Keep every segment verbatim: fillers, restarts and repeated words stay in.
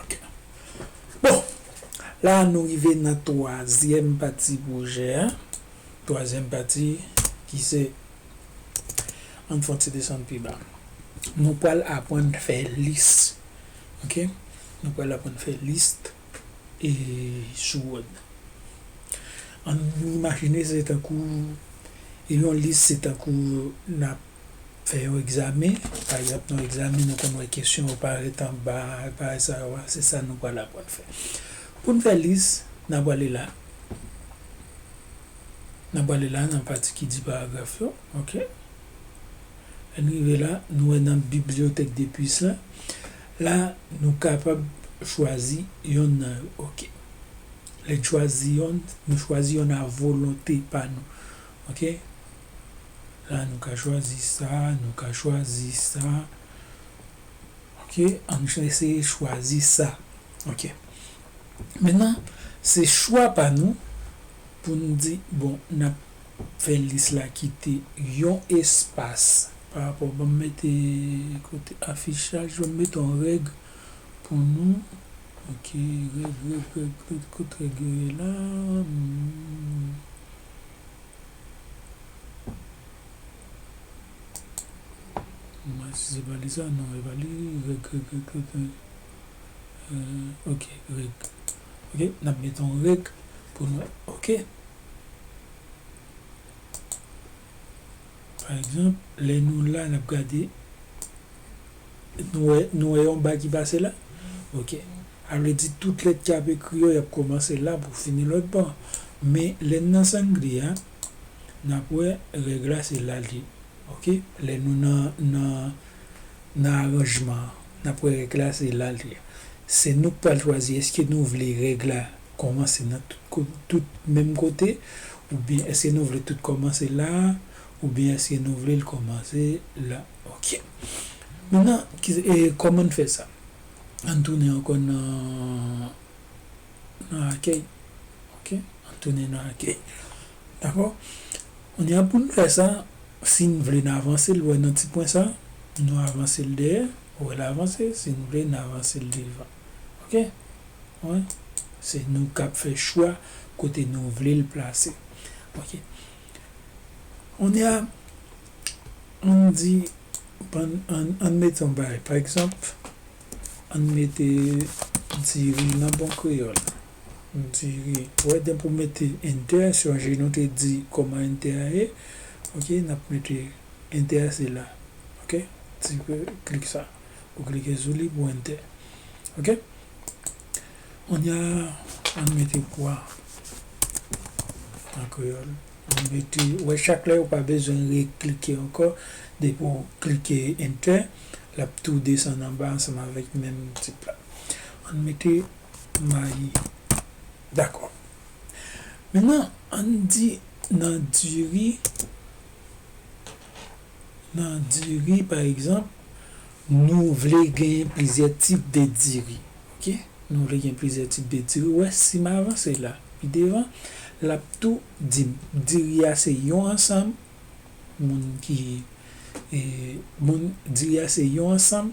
Ok. Bon, la nou rive nan twazyèm pati pwojè a. Twazyèm pati ki se, ann fè yon ti desann pi ba. Nou pral aprann fè lis. Ok? Nou pral aprann fè lis e sou Word. Ann imajine se tankou, yon lis se tankou n ap fè yon egzamen. Pa egzanp, nan egzamen, nou konn wè kesyon yo parèt anba, bagay sa yo a, se sa nou pral aprann fè. Pou n fè lis, n ap prale la. N ap prale la nan pati ki di paragraf yo, ok? Lè n rive la, nou wè nan bibliyotèk de plis la. La, nou kapab chwazi yonn nan yo, ok? Lè n chwazi yonn, nou chwazi yonn a volonte pa nou, ok? La, nou ka chwazi sa, nou ka chwazi sa. Ok, ann eseye chwazi sa. Ok. Mentnan, se chwa pa nou pou n di, bon, n ap fè lis la kite yon espas pa rapò, ban m mete kote afichaj, ban m mete yon règ pou nou. Ok, règ, règ, règ, règ, kot règ yo ye la? Hmm. Mwen, si se pa li sa, non, e pa li, règ, règ, règ, règ, règ. Euh, ok, règ. Ok, n ap mete yon règ pou nou, ok. Pa egzanp, lè nou la, n ap gade, nou wè, nou wè yon ba ki pase la? Ok. A vle di, tout lèt k ap ekri yo, y ap kòmanse la pou fini lòt bò. Men, lè n nan Sanglier a, n ap wè règ la se la l ye. Ok? Lè nou nan, nan, nan aranjman an, n ap wè règ la se la l ye. Se nou k pral chwazi èske nou vle règ la kòmanse nan tout, ko- tout menm kote, oubyen èske nou vle tout kòmanse la, oubyen èske nou vle l kòmanse la. Ok. Mentnan, ki, e, kòman n fè sa? Ann tounen ankò nan, nan akèy. Ok? Ann tounen nan akèy. Dakò? Kounye a, pou n fè sa, si n vle n avanse l, wè nan ti pwen sa, nou avanse l dèyè, wè l avanse, si n vle n avanse l devan. Ok? Wè? Se nou k ap fè chwa kote nou vle l plase. Ok. Kounye a, ann di, ann, ann, ann mete yon bagay. Pa egzanp, ann mete diri nan bon kreyòl. Diri. Wè, depi w mete enter, sonje nou te di kòman enter a ye. Ok, n ap mete enter, se la. Ok? Ti klik sa. Ou klike sou li pou enter. Ok? Kounye a, ann mete pwa an kreyòl. Ann mete, wè, chak lè ou pa bezwen reklike ankò. Depi w klike enter, l ap tou desann anba ansanm avèk menm tip la. Ann mete mayi. Dakò. Mentnan, ann di nan diri, nan diri, pa egzanp, nou vle genyen plizyè tip de diri. Ok? Nou vle gen plizyè tip de diri. Wè, si m avanse la, pi devan, l ap tou di m, diri a se yon ansanm, moun ki, e, moun, diri a se yon ansanm,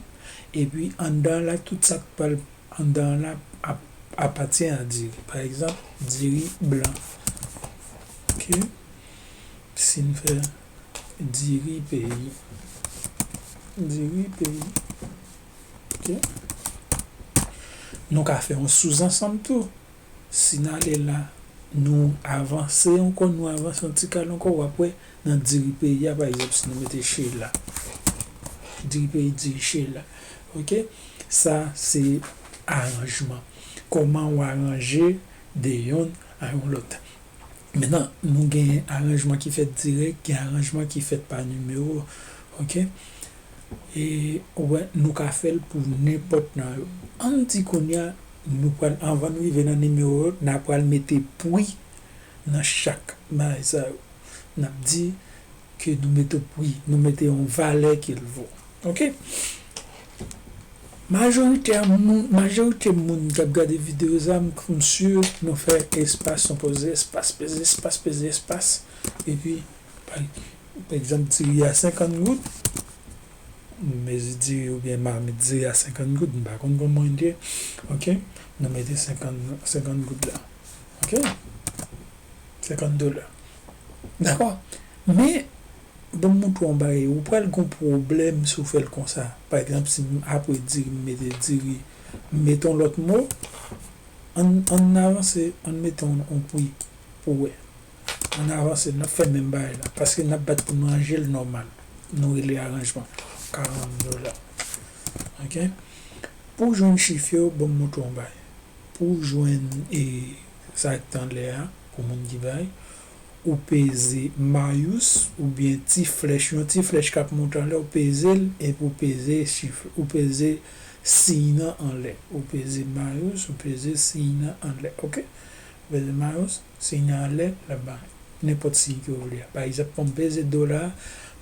epi anndan la, tout sa k pral anndan la ap, apatyen a diri. Pa egzanp, diri blan. Ok? Si n fè diri peyi. Diri peyi. Ok? Nou ka fè yon souzansanm tou. Si n ale la, nou avanse ankò, nou avanse yon ti kal ankò, w ap wè nan diri peyi a, pa egzanp, si nou mete Sheila. Diri peyi, diri Sheila. Ok? Sa, se aranjman. Kòman w aranje de yonn a yon lòt. Mentnan, nou gen aranjman ki fèt dirèk, gen aranjman ki fèt pa nimewo. Ok? E, ou wè, nou ka fè l pou nenpòt nan yo. Ann di kounye a, nou pral, anvan n rive nan nimewo yo, n a pral mete pri nan chak bagay sa yo. N ap di ke nou mete pri, nou mete yon valè ke l vo. Ok? Majorite a moun, majorite moun k ap gade videyo sa, m, m si nou fè espas, nou poze espas, peze espas, peze espas, epi, pa, pa egzanp, diri a senkant goud, mezi diri oubyen mamit diri a senkant goud, m pa konn kòman li ye, ok? Nou mete senkant, senkant goud la, ok? Senkant dola. Dakò? Men, ban m montre w yon bagay, ou pral gen yon pwoblèm si w fè l konsa. Pa egzanp, si m, apre diri, m mete diri, m mete yon lòt mo, ann, ann avanse, ann mete yon, yon pri pou wè. Ann avanse, n ap fè menm bagay la, paske n ap bat pou n ranje l nòmal. Nou rele aranjman. Karant dola. Ok? Pou w jwenn chif yo, ban m montre w yon bagay. Pou w jwenn, e, sa k t anlè a, pou moun ki bay, ou peze mayous oubyen ti flèch, yon ti flèch k ap monte anlè, ou peze l, epi ou peze chif, ou peze siy nan anlè. Ou peze mayous, ou peze siy nan anlè. Ok? Ou peze mayous, siy nan anlè, l ap bay nenpòt siy ke w vle a. Pa egzanp, pou m peze dola,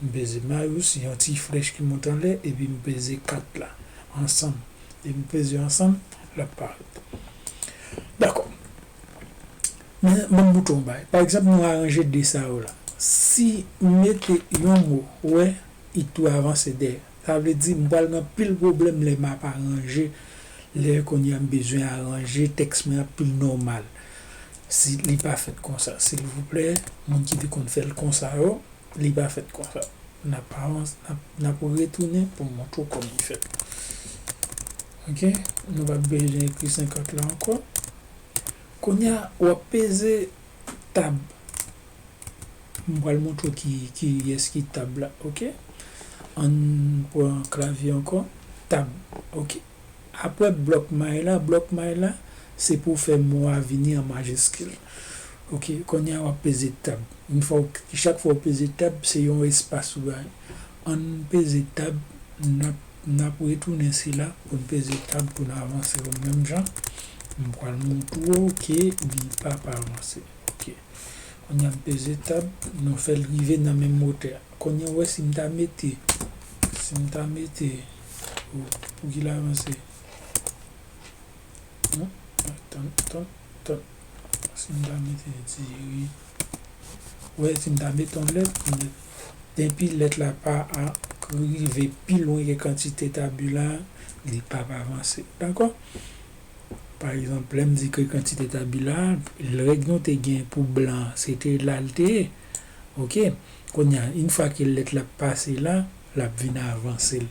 m peze mayous, yon ti flèch ki monte anlè, epi m peze kat la, ansanm. Epi m peze ansanm, l ap parèt. Dakò. Men, ban m montre w yon bagay. Pa egzanp, nou aranje de sa yo la. Si m mete yon mo, ou wè, li tou avanse dèyè. Sa vle di, m pral gen anpil pwoblèm lè m ap aranje, lè kounye a m bezwen aranje tèks mwen an pi nòmal. Si li pa fèt konsa, silvouplè, moun ki te konn fè l konsa yo, li pa fèt konsa. N ap avans-, n ap, n ap retounen pou m montre w kòman li fèt. Ok? Nou p ap bezwen ekri senkant la ankò. Kounye a, w ap peze tab. M pral montre w ki, kiyès ki tab la, ok? Ann pran klavye ankò. Tab, ok. Apre blòk may la, blòk may la, se pou w fè mo a vini an majiskil. Ok, kounye a w ap peze tab. Yon fwa w, chak fwa w peze tab, se yon espas ou bay. Ann peze tab, n ap, n ap retounen sila pou n peze tab pou n avanse yo menm jan. M pral montre w ke li p ap avanse. Ok. Kounye a m peze tab, nou fè l rive nan menm wotè a. Kounye a, w wè si m ta mete, si m ta mete, pou, pou ki l avanse. Non, tann, tann, tann. Si m ta mete diri, w wè si m ta mete yon lèt, lèt, denpi lèt la pa a rive pi lwen ke kantite tabila, li p ap avanse. Dakò? Pa egzanp, lè m di ke kantite tabila, règ nou te gen pou blan, se te la l te ye. Ok? Kounye a, yon fwa ke lèt la pase la, l ap vin avanse l.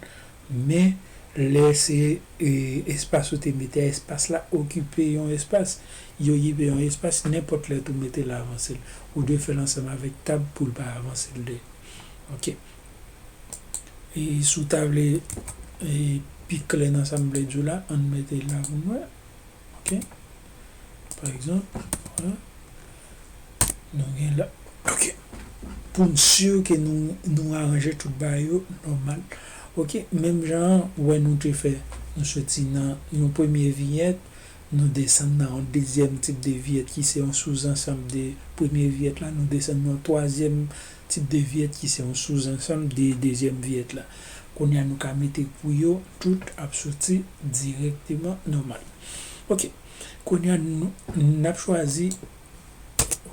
Men, lè se, e, espas ou te mete a, espas la okipe yon espas, li okipe yon espas, nenpòt lèt ou mete l avanse l. Ou dwe fè l ansanm avèk tab pou l pa avanse l dèyè. Ok. E si w ta vle, e, pi klè nan sa m vle di w la, ann mete l la pou n wè. Ok. Pa egzanp, wè. Nou gen la. Ok. Pou n si ke nou, nou aranje tout bagay yo nòmal. Ok. Menm jan an, wè nou te fè, nou soti nan yon premye viyèt, nou desann nan yon dezyèm tip de viyèt ki se yon souzansanm de premye viyèt la, nou desann nan yon twazyèm tip de viyèt ki se yon souzansanm de dezyèm viyèt la. Kounye a nou ka mete pri yo, tout ap soti dirèkteman nòmal. Ok. Kounye a nou, n ap chwazi,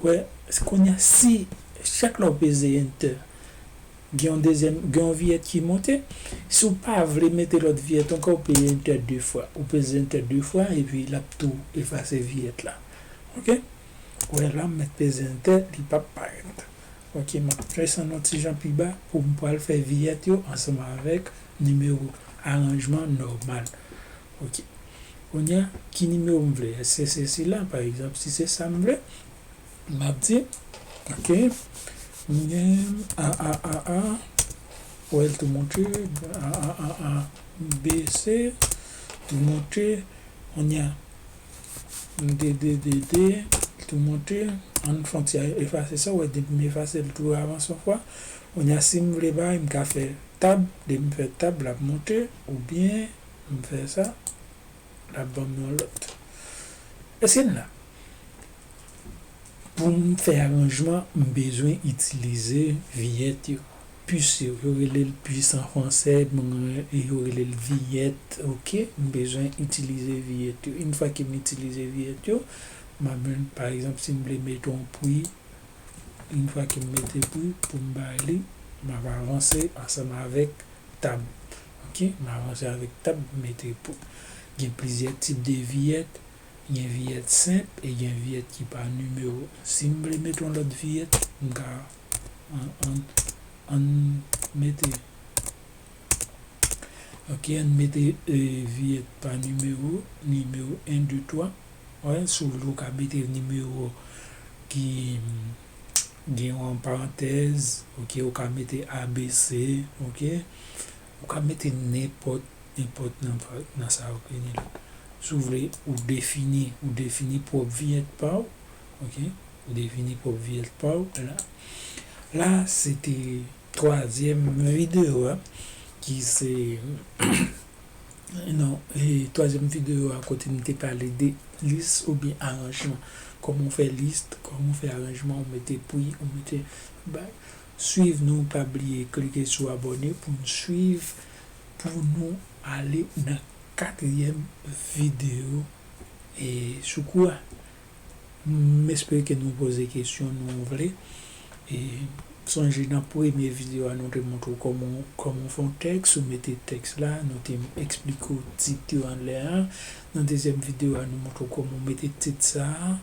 wè, kounye a si chak lè w peze enter, gen yon dezyèm, gen yon viyèt ki monte. Si w pa vle mete lòt viyèt ankò, ou peze enter de fwa. Ou peze enter de fwa, epi l ap tou efase viyèt la. Ok? Ou wè la, m mèt peze enter, li p ap parèt. Ok, m ap desann yon ti jan pi ba pou m pral fè viyèt yo ansanm avèk nimewo aranjman nòmal. Ok. Kounye a, ki nimewo m vle? Èske se sila, pa egzanp, si se sa m vle, m ap di, ok, m gen A, A, A, A, wè l tou monte, A, A, A, A, B, C, tou monte, kounye a, D, D, D, D, tou monte, ann fè yon ti efase sa, wè, depi m efase l tou avanse yon fwa, kounye a, si m vle bay, m ka fè tab, depi m fè tab, l ap monte, oubyen m fè sa, l ap ban m yon lòt. Èske n la? Pou m fè aranjman, m bezwen itilize viyèt yo. Pis yo, yo rele l pis an fransè, bon, e yo rele l viyèt, ok? M bezwen itilize viyèt yo. Yon fwa ke m itilize viyèt yo, m ap jwenn, pa egzanp, si m vle mete yon pri, yon fwa ke m mete pri, pou m bay li, m ap avanse ansanm avèk tab. Ok, m avanse avèk tab, m mete pou. Gen plizyè tip de viyèt. Gen viyèt senp e gen viyèt ki pa nimewo. Si m vle mete yon lòt viyèt, m ka an, an, an mete. Ok, an mete e, viyèt pa nimewo, nimewo en, de, twa. Wè, si w vle, ou ka mete nimewo ki mm, gen yon parantèz, ok, ou ka mete A B C, ok. Ou ka mete nenpòt, nenpòt nan, nan sa ou genyen la. Si w vle, ou defini, ou defini pwòp viyèt pa w, ok. Ou defini pòp viyèt pa w. La, la se te twazyèm videyo a, ki se, non, e twazyèm videyo a kote m te pale de lis oubyen aranjman. Kòman w fè lis, kòman w fè aranjman, ou mete pri, ou mete bay. Swiv nou, pa bliye klike sou abòne pou n swiv, pou nou ale nan katriyèm videyo e sou kou a. M espere ke nou poze kesyon nou vle. E sonje nan premye videyo a, nou te montre w kòman, kòman w fè yon tèks, ou mete tèks la, nou te eksplike w tit yo anlè a. Nan dezyèm videyo a, nou montre w kòman w mete tit sa a.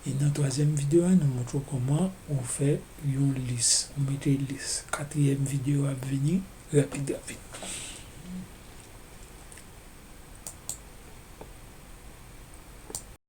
E nan twazyèm videyo a, nou montre w kòman ou fè yon lis. Ou mete lis. Katriyèm videyo ap vini rapid, rapid.